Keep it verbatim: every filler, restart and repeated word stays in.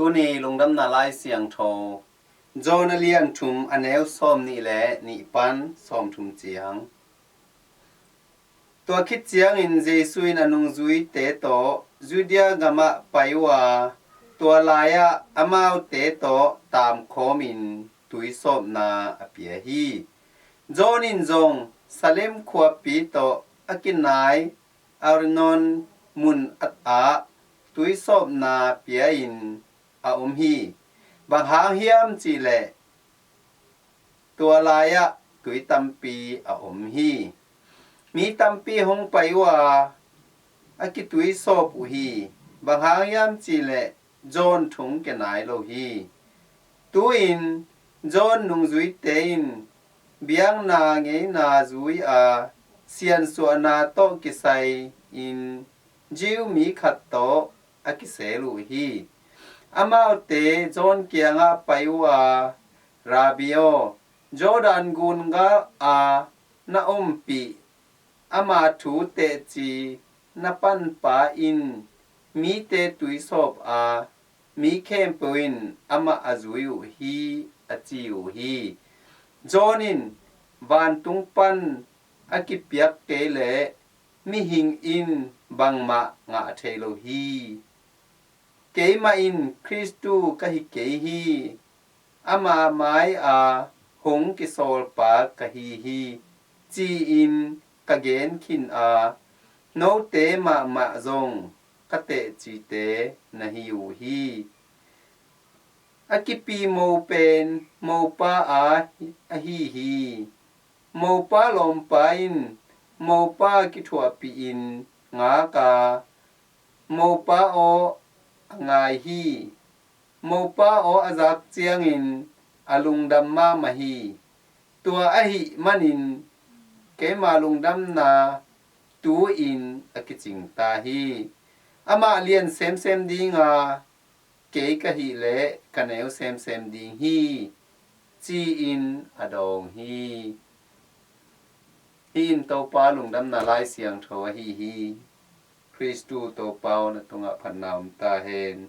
Tuni lungdamna lai siangtho John a lian thum a neu sawm nih le nih pan sawm thum ciang. Tua khit ciangin Jesu in a nungzuite tawh Judea gamah pai uh a, tua lai-ah amaute tawh taamkhawmin tuisawpna a pia hi. John in zong Salim khuapi tawh a kinai Arnon mun ah tuisawpna pia-in a om hi. Bang hang hiam cihleh tua lai-ah tui tampi a om hi. Mi tampi hong pai uh a, a kituisawp uh hi. Bang hang hiam cihleh John thong kia nai lo hi. Tu-in John nungzuite in biakna ngeina zui a, siansuahna tawh kisai-in Jew mi khat tawh a kisel uh hi. Amaute John kiangah pai uh a, Rabbi aw, Jordan gun gal a na ompih ama thu teci na panpa in mite tuisawp a, mi khempeuh in amah a zui uh hi, a ci uh hi. John in vantung pan a kipiak kei leh mihing in bangmah ngah thei lo hi. Keimah in Khristu ka hi kei hi, ama mai-a hong kisawlpa ka hi hi, ci-in ka gen khin a, note mahmah zong ka tehcite na hi uh hi. A kipi mo pen mopa a ahi hi. Mopa lawmpa in mopa kithuahpihin ngak a, mopa aw a ngai hi. Mopa aw a zak ciangin a lungdam mahmah hi. Tua ahih manin keima lungdamna tu-in a kicing ta hi. Amah lian semsem ding a, kei ka hih leh ka neu semsem ding hi, ci-in a dawng hi. Hih in Topa lungdamna Lai Siangtho ahi hi. Khristu Topa aw na tungah phatna om ta hen.